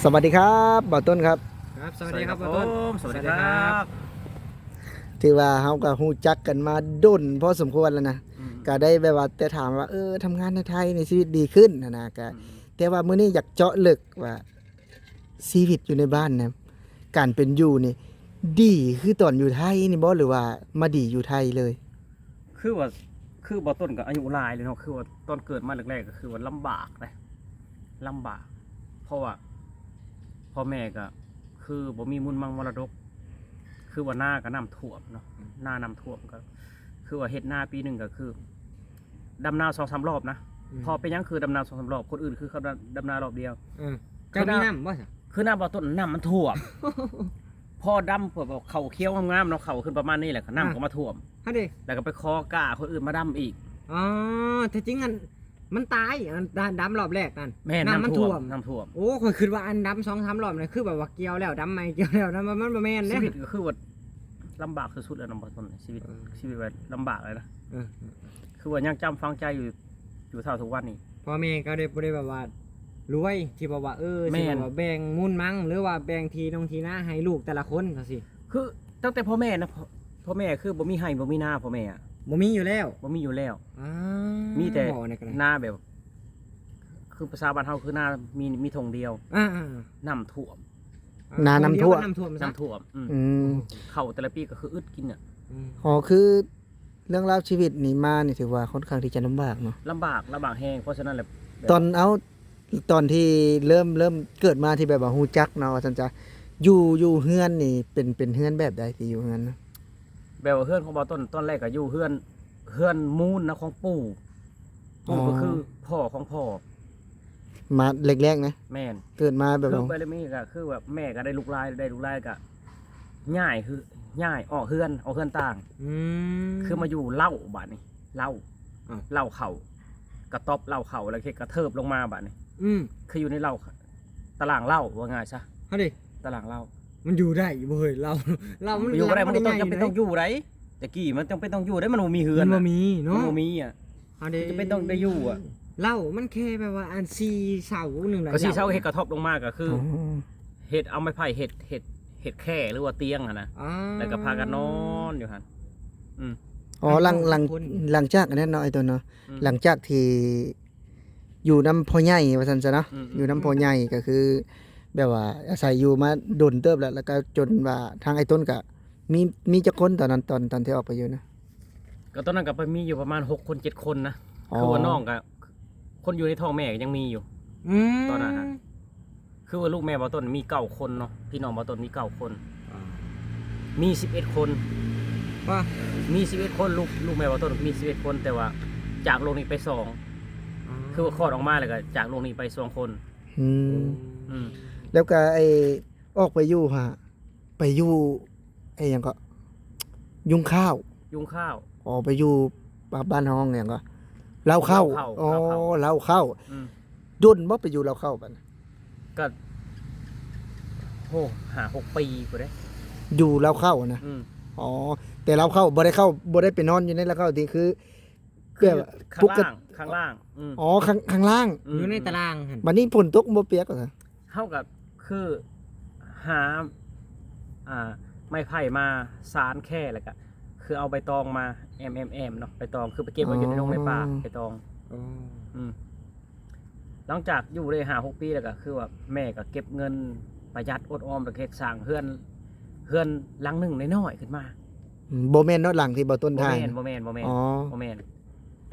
ສະຫວັດດີຄັບ ບ່າວຕົ້ນຄັບ. ຄັບ ສະຫວັດດີຄັບ ສະຫວັດດີຄັບ ບ່າວຕົ້ນ ສະຫວັດດີຄັບ ສະຫວັດດີຄັບ. ຖືວ່າເຮົາກໍຮູ້ຈັກກັນມາດົນພໍສົມຄວນແລ້ວນະ ອືມ ກໍໄດ້ແບບວ່າແຕ່ຖາມວ່າ ເອີ ທຳງານໃນໄທນີ້ຊີວິດດີຂຶ້ນຫັ້ນນະ ກໍ ອືມ ແຕ່ວ່າມື້ນີ້ຢາກເຈາະເລິກວ່າ ຊີວິດຢູ່ໃນບ້ານນະ ການເປັນຢູ່ນີ້ ດີຄືຕອນຢູ່ໄທນີ້ບໍ່ ຫຼືວ່າມາດີຢູ່ໄທເລີຍ? ຄືວ່າ ຄືບ່າວຕົ້ນກໍອາຍຸຫຼາຍແລ້ວເນາະ ຄືວ່າຕອນເກີດມາແລກໆ ກໍຄືວ່າລຳບາກເດ້ ລຳບາກ ເພາະວ່າພໍ່ແມ່ກໍຄືບໍ່ມີມູນມັງມໍລະດົກ ຄືວ່ານາກໍນ້ຳຖ້ວມເນາະ ອືມ ນານ້ຳຖ້ວມ ກໍຄືວ່າເຮັດນາປີໜຶ່ງກໍຄື ດຳນາສອງສາມລອບນະ ອືມ ເພາະເປັນຫຍັງຄືດຳນາສອງສາມລອບ ຄົນອື່ນຄືເຂົາດຳນາລອບດຽວ. ເອີ ເຈົ້າມີນ້ຳບໍ່ຊະ? ຄືນ້ຳບ່າວຕົ້ນ ນ້ຳມັນຖ້ວມ ພໍດຳ ເຂົ້າຂຽວງາມໆເນາະ ເຂົ້າຂຶ້ນປະມານນີ້ແຫຼະ ນ້ຳກໍມາຖ້ວມ ຫັ້ນເດ ແລ້ວກໍໄປຂໍກ້າຄົນອື່ນມາດຳອີກ. ອໍ ແທ້ຈິງອັນ ມັນຕາຍ ອັນດຳ ດຳລອບແລກນັ້ນ ແມ່ນ ນ້ຳມັນຖ້ວມ ນ້ຳຖ້ວມ ນ້ຳຖ້ວມ. ໂອ້ ຂ້ອຍຄິດວ່າອັນດຳສອງສາມລອບນັ້ນ ຄືແບບວ່າກ່ຽວແລ້ວດຳໃໝ່ ກ່ຽວແລ້ວດຳໃໝ່ ມັນບໍ່ແມ່ນເດ້. ຊີວິດກໍຄືວ່າລຳບາກສຸດໆແລ້ວເນາະ ບ່າວຕົ້ນ ຊີວິດ ເອີ ຊີວິດແບບລຳບາກເລີຍນະ ເອີ ຄືວ່າຍັງຈຳຝັງໃຈຢູ່ ຢູ່ເທົ່າທຸກວັນນີ້. ພໍ່ແມ່ກໍໄດ້ ບໍ່ໄດ້ແບບວ່າລວຍ ທີ່ແບບວ່າ ເອີ ແມ່ນ ຊິແບບວ່າແບ່ງມູນມັງ ຫຼືວ່າແບ່ງທີ່ນົງທີ່ນາໃຫ້ລູກແຕ່ລະຄົນຈັ່ງຊີ້. ຄືຕັ້ງແຕ່ພໍ່ແມ່ນະ ພໍ່ ພໍ່ແມ່ຄືບໍ່ມີໄຮ່ບໍ່ມີນາ ພໍ່ແມ່ອະ ບໍ່ມີຢູ່ແລ້ວ ບໍ່ມີຢູ່ແລ້ວ. ອາ ມີແຕ່ນາແບບ ຄືພາສາບ້ານເຮົາຄືນາມີ ມີທົ່ງດຽວ ອາໆໆ ນ້ຳຖ້ວມ ນານ້ຳຖ້ວມ ນ້ຳຖ້ວມ ນ້ຳຖ້ວມ ອືມ ອືມ ເຂົ້າແຕ່ລະປີກໍຄືອຶດກິນອະ. ອືມ ອໍ ຄືເລື່ອງລາວຊີວິດນີ້ມານີ້ ຖືວ່າຄ່ອນຂ້າງທີ່ຈະລຳບາກເນາະ ລຳບາກ ລຳບາກແຮງ. ເພາະສະນັ້ນແຫຼະ ຕອນ ເອົາ ຕອນທີ່ເລີ່ມ ເລີ່ມເກີດມາທີ່ແບບວ່າຮູ້ຈັກເນາະ ວ່າຊັ້ນຊະ ຢູ່ ຢູ່ເຮືອນນີ້ເປັນ ເປັນເຮືອນແບບໃດທີ່ຢູ່ເຮືອນນະ? ແບບວ່າເຮືອນຂອງບ່າວຕົ້ນຕອນແລກກໍຢູ່ເຮືອນ ເຮືອນມູນນະ ຂອງປູ່ ປູ່ ອໍ ກໍຄືພໍ່ຂອງພໍ່ ມາແລກໆນະ. ແມ່ນ ເກີດມາແບບວ່າ ຄືໄປແລ້ວມີກໍຄືວ່າແມ່ກໍໄດ້ລູກຫຼາຍ ໄດ້ລູກຫຼາຍກໍຍ້າຍ ຄືຍ້າຍອອກເຮືອນ ອອກເຮືອນຕ່າງ ອືມ ຄືມາຢູ່ເລົ້າບາດນີ້ ເລົ້າ ເລົ້າເຂົ້າ ກະຕ໊ອບເລົ້າເຂົ້າ ແລ້ວເຮັດກະເທີບລົງມາບາດນີ້ ອືມ ຄືຢູ່ໃນເລົ້າ ຕະລາງເລົ້າ ວ່າງ່າຍຊະ ຫັ້ນເດ ຕະລາງເລົ້າ. ມັນຢູ່ໄດ້ຢູ່ບໍ່ເຮີ້ຍ ເລົ້າ ເລົ້າມັນ ຢູ່ບໍ່ໄດ້ ມັນກໍຕ້ອງ ຈຳເປັນຕ້ອງຢູ່ໄດ໋ ແຕ່ກີ້ມັນຈຳເປັນຕ້ອງຢູ່ໄດ໋ ມັນບໍ່ມີເຮືອນ ມັນບໍ່ມີເນາະ ມັນບໍ່ມີອະ ເຮົາເດ້ ຈຳເປັນຕ້ອງໄດ້ຢູ່ອະ. ເລົ້າມັນແຄ່ແບບວ່າອັນສີ່ເສົາໜຶ່ງ ກໍສີ່ເສົາເຮັດກະທອບລົງມາ ກໍຄື ອໍ ເຮັດເອົາໄມ້ໄຜ່ເຮັດ ເຮັດ ເຮັດແຄ່ ຫຼືວ່າຕຽງຫັ້ນນະ ອໍ ແລ້ວກໍພາກັນນອນຢູ່ຫັ້ນ. ອືມ ອໍ ຫຼັງ ຫຼັງ ຫຼັງຈາກອັນນັ້ນເນາະ ໄອ້ຕົນເນາະ ອືມ ຫຼັງຈາກທີ່ຢູ່ນຳພໍ່ໃຫຍ່ວ່າຊັ້ນຊະເນາະ ອືມໆ ຢູ່ນຳພໍ່ໃຫຍ່ ກໍຄືແບບວ່າອາໄສຢູ່ມາດົນເຕີບແລ້ວ ແລ້ວກໍຈົນວ່າທາງໄອ້ຕົນກໍມີ ມີຈັກຄົນຕອນນັ້ນ ຕອນ ຕອນທີ່ອອກໄປຢູ່ນະ? ກໍຕອນນັ້ນກໍໄປມີຢູ່ປະມານຫົກຄົນເຈັດຄົນນະ ອໍ ຄືວ່ານ້ອງກໍ ຄົນຢູ່ໃນທ້ອງແມ່ກໍຍັງມີຢູ່ ອືມ ຕອນນັ້ນນະ ຄືວ່າລູກແມ່ບ່າວຕົ້ນມີເກົ້າຄົນເນາະ ພີ່ນ້ອງບ່າວຕົ້ນມີເກົ້າຄົນ ອ່າ ມີສິບເອັດຄົນ ວ່າ ມີສິບເອັດຄົນ ລູກ ລູກແມ່ບ່າວຕົ້ນມີສິບເອັດຄົນ ແຕ່ວ່າຈາກໂລກນີ້ໄປສອງ ອ່າ ຄືວ່າຄອດອອກມາແລ້ວກໍຈາກໂລກນີ້ໄປສອງຄົນ. ອືມ ອືມ ແລ້ວກໍໄອ້ອອກໄປຢູ່ຫາ ໄປຢູ່ໄອ້ຫຍັງເກາະ ຍຸງຂ້າວ ຍຸງຂ້າວ ອໍ ໄປຢູ່ ບ້ານເຮົາຮ້ອງຫຍັງເກາະ ເລົ້າເຂົ້າ ເລົ້າເຂົ້າ ອໍ ເລົ້າເຂົ້າ ເລົ້າເຂົ້າ ອືມ ດົນບໍ່ໄປຢູ່ເລົ້າເຂົ້າບັດ? ກໍ ໂອ້ ຫ້າຫົກປີພຸ້ນເດ້ ຢູ່ເລົ້າເຂົ້ານະ ອືມ ອໍ ແຕ່ເລົ້າເຂົ້າບໍ່ໄດ້ເຂົ້າ ບໍ່ໄດ້ໄປນອນຢູ່ໃນເລົ້າເຂົ້າຕິ ຄື ແບບວ່າ ຂ້າງລ່າງ ຂ້າງລ່າງ ອືມ ອໍ ຂ້າງ ຂ້າງລ່າງ ອືມ ຢູ່ໃນຕະລາງຫັ້ນ ບັດນີ້ຝົນຕົກບໍ່ປຽກຫວາ? ເຮົາກໍຄືຫາ ອ່າ ໄມ້ໄຜ່ມາສານແຄ່ ແລ້ວກໍຄືເອົາໃບຕອງມາແອ້ມໆໆເນາະ ໃບຕອງ ຄືໄປເກັບເອົາຢູ່ໃນດົງໃນປ່າ ອໍ ໃບຕອງ ອໍ ອືມ ຫຼັງຈາກຢູ່ໄດ້ຫ້າຫົກປີແລ້ວ ກໍຄືວ່າແມ່ກໍເກັບເງິນປະຢັດອົດອອມ ແລ້ວເຮັດສ້າງເຮືອນ ເຮືອນຫຼັງໜຶ່ງນ້ອຍໆຂຶ້ນມາ ອືມ ບໍ່ແມ່ນເນາະ ຫຼັງທີ່ບ່າວຕົ້ນຖ່າຍ ບໍ່ແມ່ນ ບໍ່ແມ່ນ ບໍ່ແມ່ນ ອໍ ບໍ່ແມ່ນ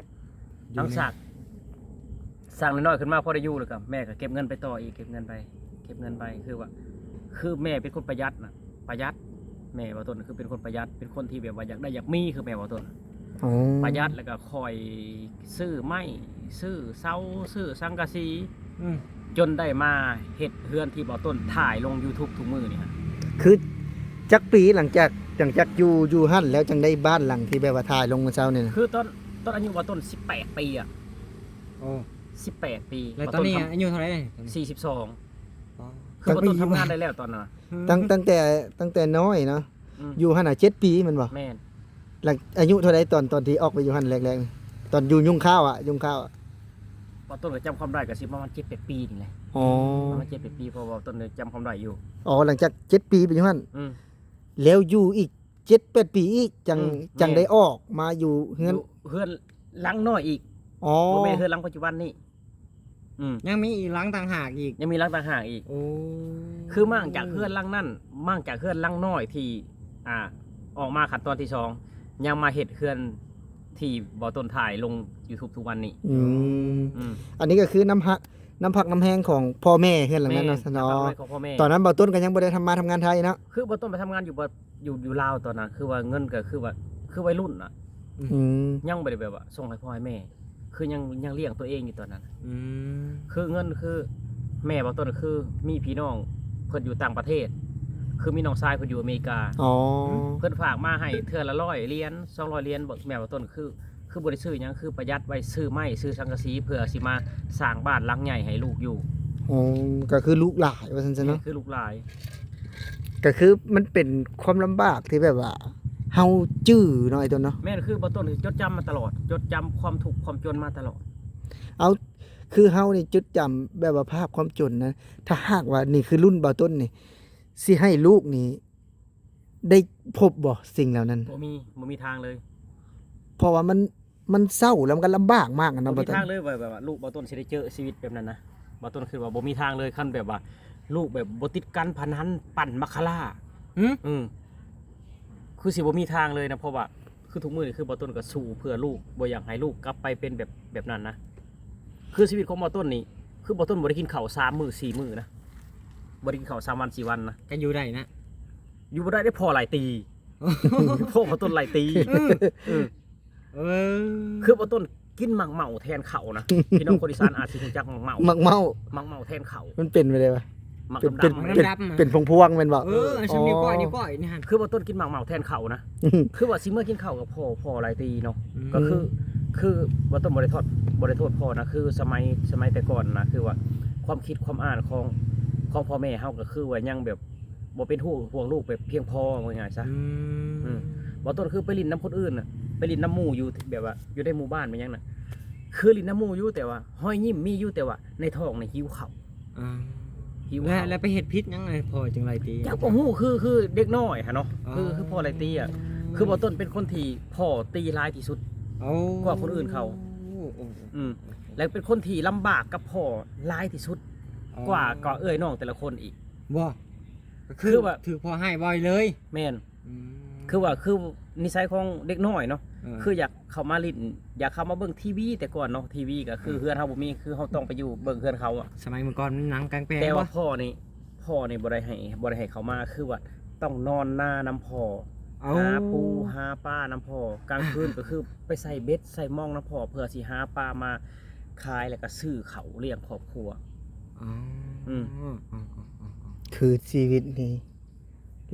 ຫຼັງຈາກສ້າງນ້ອຍໆຂຶ້ນມາພໍໄດ້ຢູ່ແລ້ວກໍ ແມ່ກໍເກັບເງິນໄປຕໍ່ອີກ ເກັບເງິນໄປ ເກັບເງິນໄປ ຄືວ່າ ຄືແມ່ເປັນຄົນປະຢັດນະ ປະຢັດ ແມ່ບ່າວຕົ້ນຄືເປັນຄົນປະຢັດ ເປັນຄົນທີ່ແບບວ່າຢາກໄດ້ຢາກມີ ຄືແມ່ບ່າວຕົ້ນ ອໍ ປະຢັດ ແລ້ວກໍຄ່ອຍຊື້ໄມ້ ຊື້ເສົາ ຊື້ສັງກະສີ ອືມ ຈົນໄດ້ມາເຮັດເຮືອນທີ່ບ່າວຕົ້ນຖ່າຍລົງຢູທູບທຸກມື້ນີ້ ຄືຈັກປີ ຫຼັງຈາກ ຫຼັງຈາກຢູ່ ຢູ່ຫັ້ນແລ້ວ ຈັ່ງໄດ້ບ້ານຫຼັງທີ່ແບບວ່າຖ່າຍລົງມື້ເຊົ້ານີ້ນະ? ຄືຕອນ ຕອນອາຍຸບ່າວຕົ້ນສິບແປດປີອະ ໂອ້ ສິບແປດປີ ແລ້ວຕອນນີ້ອາຍຸເທົ່າໃດ? ສີ່ສິບສອງ ອໍ ຄືບ່າວຕົ້ນທຳງານໄດ້ແລ້ວຕອນນັ້ນ ຕັ້ງ ຕັ້ງແຕ່ ຕັ້ງແຕ່ນ້ອຍເນາະ ອືມ ຢູ່ຫັ້ນນະເຈັດປີແມ່ນບໍ່? ແມ່ນ ແລ້ວອາຍຸເທົ່າໃດຕອນ ຕອນທີ່ອອກໄປຢູ່ຫັ້ນແລກໆ ຕອນຢູ່ຍຸງຂ້າວອະ ຍຸງຂ້າວອະ? ປ ຕົ້ນກໍຈຳຄວາມໄດ້ກໍຊິປະມານເຈັດແປດປີນີ້ແຫຼະ. ອໍ ປະມານເຈັດແປດປີ ເພາະວ່າຕົ້ນຈຳຄວາມໄດ້ຢູ່. ອໍ ຫຼັງຈາກເຈັດປີໄປຢູ່ຫັ້ນ. ອືມ ແລ້ວຢູ່ອີກເຈັດແປດປີອີກ ຈັ່ງ ອອືມ ຈັ່ງ ແມ່ນ ໄດ້ອອກມາຢູ່ເຮືອນ ຢູ່ເຮືອນຫຼັງນ້ອຍອີກ. ອໍ ບໍ່ແມ່ນເຮືອນຫຼັງປັດຈຸບັນນີ້. ອືມ ຍັງມີອີກຫຼັງຕ່າງຫາກອີກ. ຍັງມີຫຼັງຕ່າງຫາກອີກ. ໂອ້ ຄືມ້າງຈາກເຮືອນຫຼັງນັ້ນ ມ້າງຈາກເຮືອນຫຼັງນ້ອຍທີ່ ອ່າ ອອກມາຂັ້ນຕອນທີສອງ ຍັງມາເຮັດເຮືອນທີ່ບໍ່ຕົ້ນຖ່າຍລົງຢູທູບທຸກວັນນີ້. ອືມ ອືມ ອັນນີ້ກໍຄືນ້ຳພັກ ນ້ຳພັກນ້ຳແຮງຂອງພໍ່ແມ່ເຮືອນຫຼັງນັ້ນເນາະ. ແມ່ນ ສະເນາະ ນ້ຳພັກນ້ຳແຮງຂອງພໍ່ແມ່. ຕອນນັ້ນບ່າວຕົ້ນກໍຍັງບໍ່ໄດ້ທຳມາທຳງານໄທເນາະ. ຄືບ່າວຕົ້ນໄປທຳງານຢູ່ ຢູ່ ຢູ່ລາວຕອນນັ້ນ ຄືວ່າເງິນກໍຄືວ່າ ຄືໄວລຸ້ນນະ. ອືມ ອືມ ຍັງບໍ່ໄດ້ແບບວ່າສົ່ງໃຫ້ພໍ່ໃຫ້ແມ່ ຄືຍັງ ຍັງລ້ຽງຕົວເອງຢູ່ຕອນນັ້ນ. ອືມ ຄືເງິນ ຄືແມ່ບ່າວຕົ້ນ ຄືມີພີ່ນ້ອງເພິ່ນຢູ່ຕ່າງປະເທດ ຄືມີນ້ອງຊາຍເພິ່ນຢູ່ອາເມລິກາ. ອໍ ເພິ່ນຝາກມາໃຫ້ເທື່ອລະຮ້ອຍຫຼຽນ ສອງຮ້ອຍຫຼຽນ. ແມ່ບ່າວຕົ້ນ ຄື ຄືບໍ່ໄດ້ຊື້ຫຍັງ ຄືປະຢັດໄວ້ຊື້ໄມ້ ຊື້ສັງກະສີ ເພື່ອຊິມາສ້າງບ້ານຫຼັງໃຫຍ່ໃຫ້ລູກຢູ່. ອໍ ກໍຄືລູກຫຼາຍວ່າຊັ້ນຊະເນາະ. ແມ່ນ ຄືລູກຫຼາຍ. ກໍຄືມັນເປັນຄວາມລຳບາກທີ່ແບບວ່າເຮົາຈື່ເນາະ ໄອ້ຕົນເນາະ. ແມ່ນ ຄືບ່າວຕົ້ນຈົດຈຳມາຕະຫຼອດ ຈົດຈຳຄວາມທຸກຄວາມຈົນມາຕະຫຼອດ. ເອົາ ຄືເຮົານີ້ຈົດຈຳແບບວ່າພາບຄວາມຈົນນະ ຖ້າຫາກວ່ານີ້ຄືລຸ້ນບ່າວຕົ້ນນີ້ ຊິໃຫ້ລູກນີ້ ໄດ້ພົບບໍ່ສິ່ງເຫຼົ່ານັ້ນ? ບໍ່ມີ ບໍ່ມີທາງເລີຍ. ເພາະວ່າມັນ ມັນເສົ້າ ແລ້ວມັນກໍລຳບາກມາກນະ ບໍ່ມີທາງເລີຍ ແບບວ່າລູກບ່າວຕົ້ນຊິໄດ້ເຈີຊີວິດແບບນັ້ນນະ. ບ່າວຕົ້ນຄິດວ່າບໍ່ມີທາງເລີຍ ຄັນແບບວ່າລູກແບບບໍ່ຕິດການພະນັນ ປັ່ນມາຄາລາ. ຫື? ອືມ ຄືຊິບໍ່ມີທາງເລີຍນະ ເພາະວ່າ ຄືທຸກມື້ນີ້ ຄືບ່າວຕົ້ນກໍສູ້ເພື່ອລູກ ບໍ່ຢາກໃຫ້ລູກກັບໄປເປັນແບບ ແບບນັ້ນນະ. ຄືຊີວິດຂອງບ່າວຕົ້ນນີ້ ຄືບ່າວຕົ້ນບໍ່ໄດ້ກິນເຂົ້າສາມມື້ສີ່ມື້ນະ ບໍ່ໄດ້ກິນເຂົ້າສາມວັນສີ່ວັນນະ ກໍຢູ່ໄດ້ນະ. ຢູ່ບໍ່ໄດ້ເດ້ ພໍ່ໄລ່ຕີ ພໍ່ບ່າວຕົ້ນໄລ່ຕີ. ເອີ ເອີ ເອີ ຄືບ່າວຕົ້ນກິນໝາກເມົາແທນເຂົ້ານະ. ພີ່ນ້ອງຄົນອີສານອາດຊິຮູ້ຈັກໝາກເມົາ ໝາກເມົາ ໝາກເມົາແທນເຂົ້າ. ມັນເປັນໄປໄດ້ວະ? ໝາກ ເປັນ ດຳໆ ເປັນ ມັນດຳໆ ເປັນ ເປັນພວງໆ ແມ່ນບໍ່? ເອີ ອໍ ຊັ້ນມີກ້ອຍນີ້ກ້ອຍນີ້ຫັ້ນ ຄືບ່າວຕົ້ນກິນໝາກເມົາແທນເຂົ້ານະ. ຄືວ່າຊິເມືອກິນເຂົ້າກັບພໍ່ ພໍ່ໄລ່ຕີເນາະ. ອືມ ກໍຄື ຄືບ່າວຕົ້ນບໍ່ໄດ້ໂທດ ບໍ່ໄດ້ໂທດພໍ່ນະ ຄືສະໄໝ ສະໄໝແຕ່ກ່ອນນະ ຄືວ່າຄວາມຄິດຄວາມອ່ານຂອງ ຂອງພໍ່ແມ່ເຮົາ ກໍຄືວ່າຍັງແບບ ບໍ່ເປັນຫ່ວງ ຫ່ວງລູກແບບພຽງພໍ ເວົ້າງ່າຍໆຊະ. ອືມ ອືມ ບ່າວຕົ້ນຄືໄປຫຼິ້ນນຳຄົນອື່ນນະ ໄປຫຼິ້ນນຳໝູ່ຢູ່ແບບວ່າຢູ່ໃນໝູ່ບ້ານແມ່ນຫຍັງນະ ຄືຫຼິ້ນນຳໝູ່ຢູ່ ແຕ່ວ່າຮອຍຍິ້ມມີຢູ່ ແຕ່ວ່າໃນທ້ອງນີ້ຫິວເຂົ້າ. ອ່າ ຫິວເຂົ້າ. ແລ້ວ ແລ້ວໄປເຮັດຜິດຫຍັງໃຫ້ພໍ່ຈຶ່ງໄລ່ຕີ? ຈັກບໍ່ຮູ້ ຄື ຄືເດັກນ້ອຍຫັ້ນເນາະ. ອໍ ຄື ຄືພໍ່ໄລ່ຕີອະ. ອໍ ຄືບ່າວຕົ້ນເປັນຄົນທີ່ພໍ່ຕີຫຼາຍທີ່ສຸດ ໂອ້ ກວ່າຄົນອື່ນເຂົາ. ໂອ້ ອືມ ແລະເປັນຄົນທີ່ລຳບາກກັບພໍ່ຫຼາຍທີ່ສຸດ ອໍ ກວ່າ ກວ່າເອື້ອຍນ້ອງແຕ່ລະຄົນອີກ. ບໍ່? ກໍຄື ຄືວ່າ ຖືກພໍ່ຮ້າຍບໍ່ເລີຍ. ແມ່ນ. ອືມ ຄືວ່າ ຄືນິໄສຂອງເດັກນ້ອຍເນາະ. ເອີ ຄືຢາກເຂົ້າມາຫຼິ້ນ ຢາກເຂົ້າມາເບິ່ງທີວີແຕ່ກ່ອນເນາະ. ທີວີກໍຄື ເອີ ເຮືອນເຮົາບໍ່ມີ ຄືເຮົາຕ້ອງໄປຢູ່ເບິ່ງເຮືອນເຂົາອະ. ສະໄໝເມື່ອກ່ອນມັນໜັງກາງແປງ. ແຕ່ວ່າ ບໍ່? ພໍ່ນີ້ ພໍ່ນີ້ບໍ່ໄດ້ໃຫ້ ບໍ່ໄດ້ໃຫ້ເຂົ້າມາ ຄືວ່າຕ້ອງນອນນານຳພໍ່ ເອົາ ຫາປູຫາປານຳພໍ່. ກາງຄືນ ອ່າ ກໍຄືໄປໃສ່ເບັດໃສ່ມອງນຳພໍ່ ເພື່ອຊິຫາປາມາຂາຍ ແລ້ວກໍຊື້ເຂົ້າລ້ຽງຄອບຄົວ. ອໍ ອືມ ຄືຊີວິດນີ້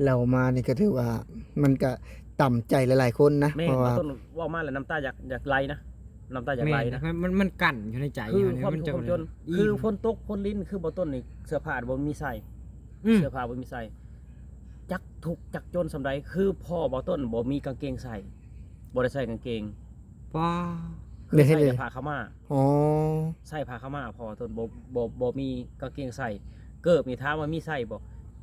ເລົ່າມານີ້ກໍຖືວ່າມັນກໍຕຳໃຈຫຼາຍໆຄົນນະ. ແມ່ນ ເພາະວ່າ ເວົ້າມາແລ້ວນ້ຳຕາຢາກ ຢາກໄຫຼນະ ນ້ຳຕາຢາກໄຫຼນະ. ແມ່ນ ມັນ ມັນ ມັນກັ້ນຢູ່ໃນໃຈ ຄືຄວາມທຸກຄວາມຈົນ ຄືຝົນຕົກຝົນລິນ ຄືບ່າວຕົ້ນນີ້ເສື້ອຜ້າບໍ່ມີໃສ່. ອືມ ເສື້ອຜ້າບໍ່ມີໃສ່ ຈັກທຸກຈັກຈົນສ່ຳໃດ ຄືພໍ່ບ່າວຕົ້ນບໍ່ມີກາງເກງໃສ່ ບໍ່ໄດ້ໃສ່ກາງເກງ. ວ້າ ຄືໃສ່ແຕ່ຜ້າຂາວມ້າ. ອໍ ໃສ່ຜ້າຂາວມ້າ ພໍ່ຕົ້ນບໍ່ ບໍ່ ບໍ່ມີກາງເກງໃສ່. ເກີບນີ້ຖາມວ່າມີໃສ່ບໍ່?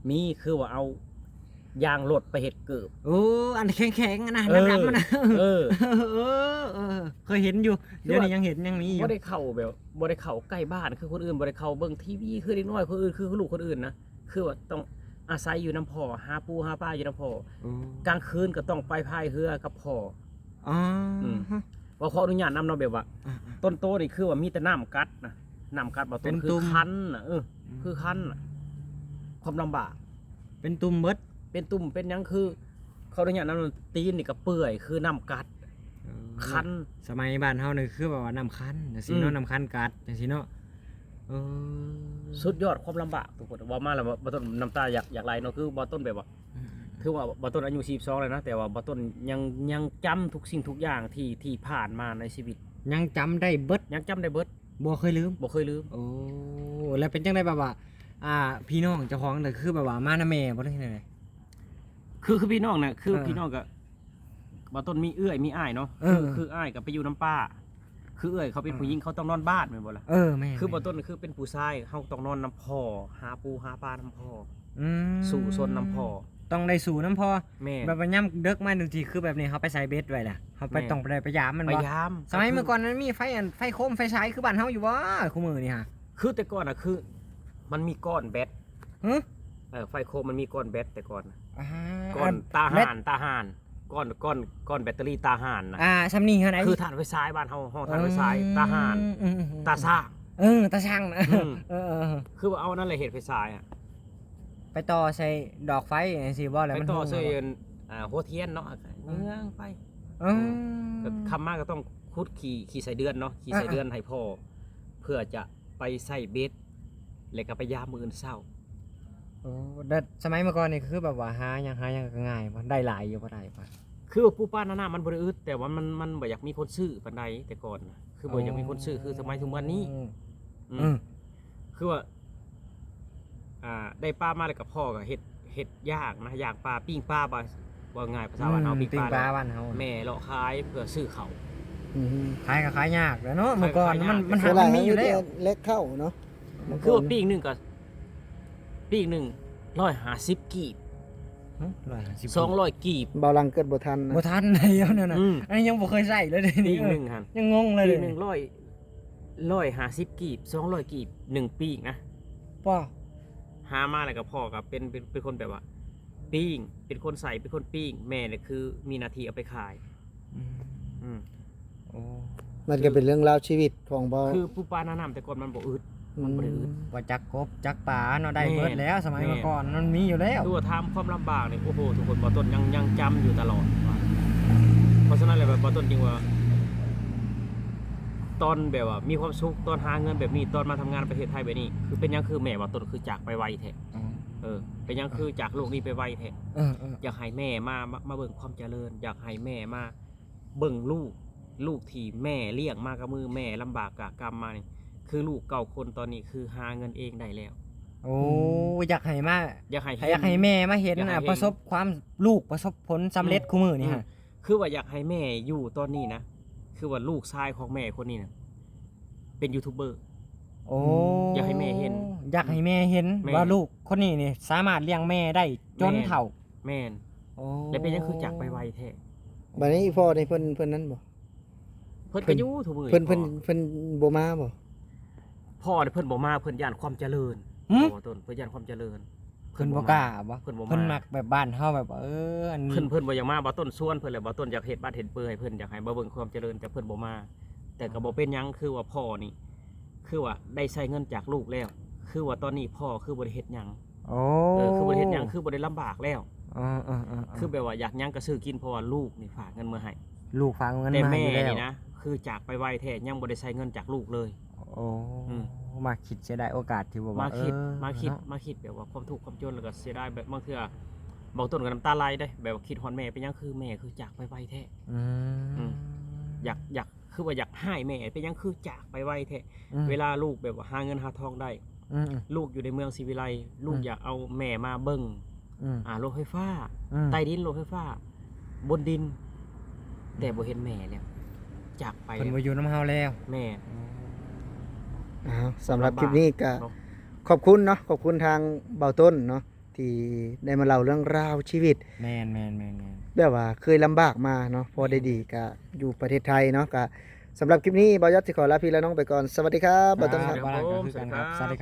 ມີ ຄືວ່າເອົາຢາງລົດໄປເຮັດເກີບ. ໂອ້ ອັນແຂງໆ ອັນນັ້ນ ເອີ ດຳໆ ຫັ້ນນະ. ເອີ ເອີ ເອີ ເອີ ເຄີຍເຫັນຢູ່. ດຽວນີ້ຍັງເຫັນ ຍັງມີຢູ່. ບໍ່ໄດ້ເຂົ້າແບບ ບໍ່ໄດ້ເຂົ້າໃກ້ບ້ານຄືຄົນອື່ນ ບໍ່ໄດ້ເຂົ້າເບິ່ງທີວີຄືເດັກນ້ອຍຄົນອື່ນ ຄືລູກຄົນອື່ນນະ. ຄືວ່າຕ້ອງອາໄສຢູ່ນຳພໍ່ ຫາປູຫາປາຢູ່ນຳພໍ່. ອືມ ກາງຄືນກໍຕ້ອງໄປພາຍເຮືອກັບພໍ່. ອໍ ອືມ ວ່າຂໍອະນຸຍາດນຳເນາະ ແບບວ່າ ອ່າໆ ຕົ້ນໂຕນີ້ຄືວ່າມີແຕ່ນ້ຳກັດນະ ນ້ຳກັດບໍ່ ເປັນ ຕົ້ນ ຄືຄັນນະ. ເອີ ອືມ ຄືຄັນນະ ຄວາມລຳບາກ ເປັນຕຸ່ມເບິດ ເປັນຕຸ່ມເປັນຫຍັງ ຄືຂໍອະນຸຍາດນຳ ຕີນນີ້ກໍເປື່ອຍຄືນ້ຳກັດ. ເອີ ຄັນ ສະໄໝບ້ານເຮົານີ້ຄືແບບວ່ານ້ຳຄັນຈັ່ງຊີ້ເນາະ. ອືມ ນ້ຳຄັນກັດຈັ່ງຊີ້ເນາະ. ເອີ ສຸດຍອດຄວາມລຳບາກທຸກຄົນ. ເວົ້າມາແລ້ວ ບ່າວ ບ່າວຕົ້ນນ້ຳຕາຢາກ ຢາກໄຫຼເນາະ. ຄືບ່າວຕົ້ນແບບວ່າ ອືມ ຖືວ່າບ່າວຕົ້ນອາຍຸສີ່ສິບສອງແລ້ວນະ ແຕ່ວ່າບ່າວຕົ້ນຍັງ ຍັງຈຳທຸກສິ່ງທຸກຢ່າງທີ່ ທີ່ຜ່ານມາໃນຊີວິດ ຍັງຈຳໄດ້ເບິດ ຍັງຈຳໄດ້ເບິດ ບໍ່ເຄີຍລືມ ບໍ່ເຄີຍລືມ. ໂອ້ ແລ້ວເປັນຈັ່ງໃດ ແບບວ່າ ອ່າ ພີ່ນ້ອງເຈົ້າຂອງນີ້ ຄືແບບວ່າມານຳແມ່ບໍ່ ຫຼືຈັ່ງໃດ? ຄື ຄືພີ່ນ້ອງນະ ຄື ເອີ ພີ່ນ້ອງກໍ ບ່າວຕົ້ນມີເອື້ອຍມີອ້າຍເນາະ. ເອີ ຄື ຄືອ້າຍກໍໄປຢູ່ນຳປ້າ ຄືເອື້ອຍເຂົາເປັນຜູ້ຍິງ ເອີ ເຂົາຕ້ອງນອນບ້ານແມ່ນບໍ່ລະ? ເອີ ແມ່ນ ຄືບໍ່ຕົ້ນຄືເປັນຜູ້ຊາຍ ເຮົາຕ້ອງນອນນຳພໍ່ ຫາປູຫາປານຳພໍ່ ອືມ ສູ້ຊົນນຳພໍ່ ຕ້ອງໄດ້ສູ້ນຳພໍ່ ແມ່ນ ແບບວ່າຍາມເດິກມາຈັ່ງຊີ້ ຄືແບບນີ້ເຮົາໄປໃສ່ເບັດໄວ້ລະ ເຮົາໄປ ແມ່ນ ຕ້ອງໄດ້ໄປຢາມມັນບໍ່? ໄປຢາມ ສະໄໝເມື່ອກ່ອນມັນມີໄຟ ອັນ ໄຟໂຄມໄຟສາຍຄືບ້ານເຮົາຢູ່ບໍ່? ຄຸມື້ນີ້ຫາ ຄືແຕ່ກ່ອນນະ ຄືມັນມີກ້ອນແບັດ ຮະ? ເອີ ໄຟໂຄມມັນມີກ້ອນແບັດແຕ່ກ່ອນນະ ອ່າ ກ້ອນ ອັນ ຕາຫານ ແບັດ ຕາຫານ ກ້ອນ ກ້ອນ ກ້ອນແບັດເຕີຣີຕາຫານນະ ອ່າ ສ່ຳນີ້ຫັ້ນໃດ ຄືຖ່ານໄຟສາຍບ້ານເຮົາ ເຮົາຖ່ານໄຟສາຍ ອືມ ຕາຫານ ອືມໆໆ ຕາຊ່າງ ເອີ ຕາຊ່າງນະ ອືມ ເອີໆ ຄືວ່າເອົາອັນນັ້ນແຫຼະເຮັດໄຟສາຍອະ ໄປຕໍ່ໃສ່ດອກໄຟຈັ່ງຊີ້ບໍ່? ແລ້ວມັນ ໄປຕໍ່ໃສ່ ຫຸ່ງເນາະ ອ່າ ຫົວທຽນເນາະ ອືມ ເງືອງໄປ ອືມ ເອີ ກໍຄ່ຳມາກໍຕ້ອງຂຸດຂີ້ ຂີ້ໄສ້ເດືອນເນາະ ຂີ້ໄສ້ເດືອນ ອ່າໆ ໃຫ້ພໍ່ ເພື່ອຈະໄປໃສ່ເບັດ ແລ້ວກໍໄປຢາມມື້ອື່ນເຊົ້າ. ໂອ້ ແຕ່ສະໄໝເມື່ອກ່ອນນີ້ຄືແບບວ່າຫາຫຍັງ ຫາຫຍັງກໍງ່າຍບໍ່? ໄດ້ຫຼາຍຢູ່ບໍ່? ໄດ້ບໍ່? ຄືວ່າປູປານານາມັນບໍ່ໄດ້ອຶດ ແຕ່ວ່າມັນ ມັນບໍ່ຢາກມີຄົນຊື້ປານໃດແຕ່ກ່ອນນະ ຄືບໍ່ຢາກມີຄົນຊື້ ຄືສະໄໝທຸກມື້ນີ້ ອືມ ອືມ ອືມ ຄືວ່າ ອ່າ ໄດ້ປາມາແລ້ວກໍພໍ່ກໍເຮັດ ເຮັດຍ່າງນະ ຍ່າງປາ ປີ້ງປາ ວ່າ ເວົ້າງ່າຍພາສາບ້ານເຮົາ ອືມ ປີ້ງປາ ປີ້ງປາບ້ານເຮົາ ແມ່ເລາະຂາຍເພື່ອຊື້ເຂົ້າ ອືມ ຂາຍກໍຂາຍຍາກແຫຼະເນາະ ເມື່ອກ່ອນມັນ ມັນ ມັນມີຢູ່ແລ້ວ ແລກເຂົ້າເນາະ ຄືວ່າປີ້ງໜຶ່ງກໍ ປີ້ງໜຶ່ງຮ້ອຍຫ້າສິບກີບ ຫຶ ຮ້ອຍຫ້າສິບ ສອງຮ້ອຍກີບ ເບົາຫຼັງເກີດບໍ່ທັນນະ ບໍ່ທັນແລ້ວນັ້ນນະ ອືມ ອັນນີ້ຍັງບໍ່ເຄີຍໃຊ້ເລີຍເດ ປີ້ງໜຶ່ງຫັ້ນ ຍັງງົງເລີຍ ປີ້ງໜຶ່ງຮ້ອຍ ຮ້ອຍຫ້າສິບກີບ ສອງຮ້ອຍກີບ ໜຶ່ງປີ້ງນະ ປ້າ ຫາມາແລ້ວກໍພໍ່ກໍເປັນ ເປັນ ເປັນຄົນແບບວ່າປີ້ງ ເປັນຄົນໃສ່ ເປັນຄົນປີ້ງ ແມ່ນີ້ຄືມີໜ້າທີ່ເອົາໄປຂາຍ ອືມ ອືມ ໂອ້ ມັນກໍເປັນເລື່ອງລາວຊີວິດຂອງບໍ່ ຄືປູປານານ້ຳແຕ່ກ່ອນມັນບໍ່ອຶດ ອືມ ມັນບໍ່ໄດ້ອຶດ ວ່າຈັກກົບຈັກປາເນາະ ໄດ້ເບິດແລ້ວ ແມ່ນ ສະໄໝ ແມ່ນ ເມື່ອກ່ອນມັນມີຢູ່ແລ້ວ ຄືວ່າຖາມຄວາມລຳບາກນີ້ ໂອ້ໂຫ ທຸກຄົນ ບ່າວຕົ້ນຍັງ ຍັງຈຳຢູ່ຕະຫຼອດ ເພາະສະນັ້ນແຫຼະ ບ່າວຕົ້ນຈຶ່ງວ່າ ຕອນແບບວ່າມີຄວາມສຸກ ຕອນຫາເງິນແບບນີ້ ຕອນມາທຳງານປະເທດໄທແບບນີ້ ຄືເປັນຫຍັງຄືແມ່ບ່າວຕົ້ນຄືຈາກໄປໄວແທ້? ອືມ ເອີ ເປັນຫຍັງຄືຈາກໂລກນີ້ໄປໄວແທ້? ເອີໆ ຢາກໃຫ້ແມ່ມາ ມາ ມາເບິ່ງຄວາມຈະເລີນ ຢາກໃຫ້ແມ່ມາ ເບິ່ງລູກ ລູກທີ່ແມ່ລ້ຽງມາກັບມື ແມ່ລຳບາກກະກຳມານີ້ ຄືລູກເກົ້າຄົນຕອນນີ້ຄືຫາເງິນເອງໄດ້ແລ້ວ. ໂອ້ ອືມ ຢາກໃຫ້ມາ ຢາກໃຫ້ເຫັນ ຢາກໃຫ້ແມ່ມາເຫັນ ຢາກໃຫ້ ອ່າ ເຫັນ ປະສົບຄວາມ ລູກປະສົບຜົນສຳເລັດ ອືມ ຄູ່ມື້ນີ້ ອືມ ຫະ ຄືວ່າຢາກໃຫ້ແມ່ຢູ່ຕອນນີ້ນະ ຄືວ່າລູກຊາຍຂອງແມ່ຄົນນີ້ນະ ເປັນຢູທູບເບີ. ໂອ້ ອືມ ຢາກໃຫ້ແມ່ເຫັນ ຢາກໃຫ້ແມ່ເຫັນ ແມ່ນ ວ່າລູກຄົນນີ້ນີ້ສາມາດລ້ຽງແມ່ໄດ້ຈົນເຖົ້າ. ແມ່ນ ແມ່ນ ໂອ້ ແລ້ວເປັນຫຍັງຄືຈາກໄປໄວແທ້? ບັດນີ້ພໍ່ນີ້ເພິ່ນ ເພິ່ນນັ້ນບໍ່? ເພິ່ນກໍຢູ່ທຸກມື້ ເພິ່ນ ເພິ່ນ ພໍ່ ເພິ່ນບໍ່ມາບໍ່? ພໍ່ນີ້ເພິ່ນບໍ່ມາ ເພິ່ນຢ້ານຄວາມຈະເລີນ. ຫື? ພໍ່ຕົ້ນ ເພິ່ນຢ້ານຄວາມຈະເລີນ ເພິ່ນບໍ່ກ້າບໍ່? ເພິ່ນບໍ່ມາ ເພິ່ນມັກແບບບ້ານເຮົາແບບວ່າ ເອີ ອັນ ເພິ່ນ ເພິ່ນບໍ່ຢາກມາ ບ່າວຕົ້ນຊວນເພິ່ນແຫຼະ ບ່າວຕົ້ນຢາກເຮັດບັດເຮັດເບີໃຫ້ເພິ່ນ ຢາກໃຫ້ບ່າວເບິ່ງຄວາມຈະເລີນ ແຕ່ເພິ່ນບໍ່ມາ ແຕ່ກໍບໍ່ເປັນຫຍັງ ຄືວ່າພໍ່ນີ້ ຄືວ່າໄດ້ໃຊ້ເງິນຈາກລູກແລ້ວ ຄືວ່າຕອນນີ້ພໍ່ຄືບໍ່ໄດ້ເຮັດຫຍັງ. ໂອ້ ເອີ ຄືບໍ່ໄດ້ເຮັດຫຍັງ ຄືບໍ່ໄດ້ລຳບາກແລ້ວ. ເອີໆໆໆ ຄືແບບວ່າຢາກຫຍັງກໍຊື້ກິນ ເພາະວ່າລູກນີ້ຝາກເງິນມາໃຫ້ ລູກຝາກເງິນມາໃຫ້ຢູ່ແລ້ວ. ແຕ່ແມ່ນີ້ນະ ຄືຈາກໄປໄວແທ້ ຍັງບໍ່ໄດ້ໃຊ້ເງິນຈາກລູກເລີຍ. ໂອ້ ອືມ ມາຄິດເສຍດາຍໂອກາດທີ່ແບບວ່າ ມາຄິດ ເອີ ມາຄິດ ເນາະ ມາຄິດແບບວ່າຄວາມທຸກຄວາມຈົນ ແລ້ວກໍເສຍດາຍ ແບບບາງເທື່ອ ບາງຕົ້ນກໍນ້ຳຕາໄຫຼເດ້ ແບບວ່າຄິດຮອດແມ່ ເປັນຫຍັງຄືແມ່ຄືຈາກໄປໄວແທ້? ອືມ ອືມ ຢາກ ຢາກ ຄືວ່າຢາກຮ້າຍແມ່ ເປັນຫຍັງຄືຈາກໄປໄວແທ້? ອືມ ເວລາລູກແບບວ່າຫາເງິນຫາທອງໄດ້ ອືມໆ ລູກຢູ່ໃນເມືອງສີວິໄລ ລູກ ອືມ ຢາກເອົາແມ່ມາເບິ່ງ ອືມ ອ່າ ລົດໄຟຟ້າ ອືມ ໃຕ້ດິນ ລົດໄຟຟ້າ ບົນດິນ ອືມ ແຕ່ບໍ່ເຫັນແມ່ແລ້ວ ຈາກໄປ ເພິ່ນບໍ່ຢູ່ນຳເຮົາແລ້ວ. ແມ່ນ ອໍ ອ້າວ ສຳລັບຄລິບນີ້ກໍ ເນາະ ຂອບຄຸນເນາະ ຂອບຄຸນທາງບ່າວຕົ້ນເນາະ ທີ່ໄດ້ມາເລົ່າເລື່ອງລາວຊີວິດ ແມ່ນໆໆໆ ແບບວ່າເຄີຍລຳບາກມາເນາະ ພໍໄດ້ດີ ແມ່ນ ກໍຢູ່ປະເທດໄທເນາະ. ກໍສຳລັບຄລິບນີ້ ບ່າວຍອດຊິຂໍລາພີ່ລານ້ອງໄປກ່ອນ. ສະຫວັດດີຄັບ ບ່າວຕົ້ນຄັບ. ສະຫວັດດີຄັບ ສະຫວັດດີ